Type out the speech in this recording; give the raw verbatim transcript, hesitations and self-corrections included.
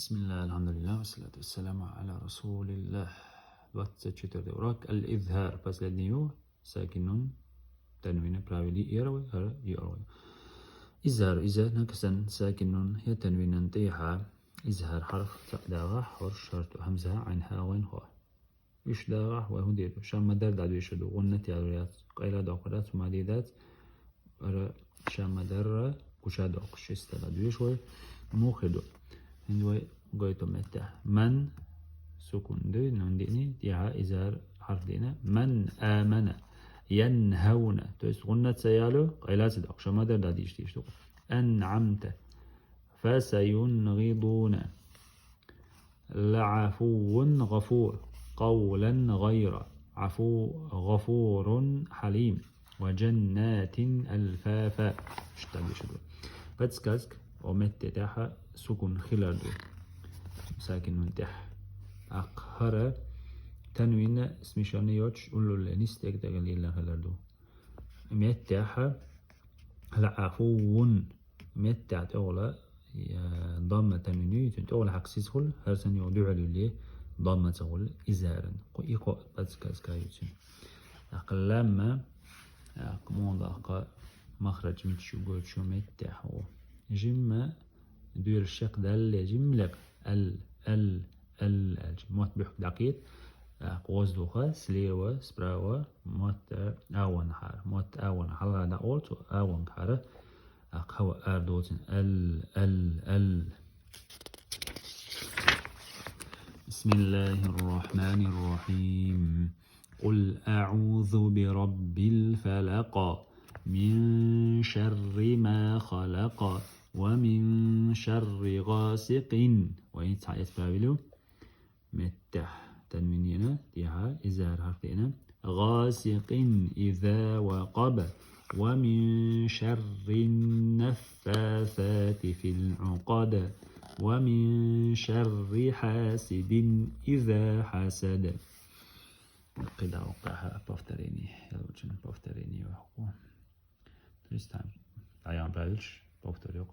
بسم الله، الحمد لله، والصلاة والسلام على رسول الله. Двадцать четвёртый урок. Аль-изхар, последний ю, сакин нун, танвина правили ирвы, хара ирвы. Изхар, иза наксан сакин нун, я танвинан тиха, изхар харф та дагъа, хор шарту хамза, айн ха, гъайн хо. Иш дагъа, вай худир, ша мадар да дуйшаду, гъуннат ял яц, къайла да къарат, мади дац, ара ша мадар ра, куча да къушиста да дуйш вай, мухиду. Хинди вай гойто метта. Ман, сукун дуй, нун дини, тиха изхар харф дина. Ман амана, янхауна. То есть гъуннат са ялу, къайла са да, ша мадар да диш диш ду. Ан'амта. فسينغضون. لعفو غفور. قولا غير عفو غفور حليم. وجنات ألفافا. Иштта дишаду. Подсказка, о метте тяха сукун хиларду. Сакин нун тяха. Ахъ хара танвина смешанный йоч уллулле нис тек тек лилла хиларду. Меттяха ла'афувун. Меття тёгъла, я, дамма танвини, тёгъла хаксис хул, хар сан ё ду'алули, дамма цагъул изхаран. Ку икъо подсказка юцин. Ахъ ламма, ахъ мон да ахъ махрач мичу гочу меття хо. Жимма дуйр шек далле жимлек. Ал, ал, ал, ал. Мот бюхк дакъит. Ахъ воздуха, слева, справа, мот, э, аван хар. Мот аван халга да олцу, аван хара. Ахъ хава ар доцин. Ал, ал, ал. بسم الله الرحمن الرحيم. قل أعوذ برب الفلق. من شر ما خلق. ومن شر غاسق. Вай ца эс правилю. Меття танвинина, тиха изхар харф дина. غاسق إذا وقب. ومن شر النفاثات في العقد. ومن شر حاسد إذا حسد. Къида окъаха повторение. Я лучше повторение ваху. Тристан. Аян правильш, повторю.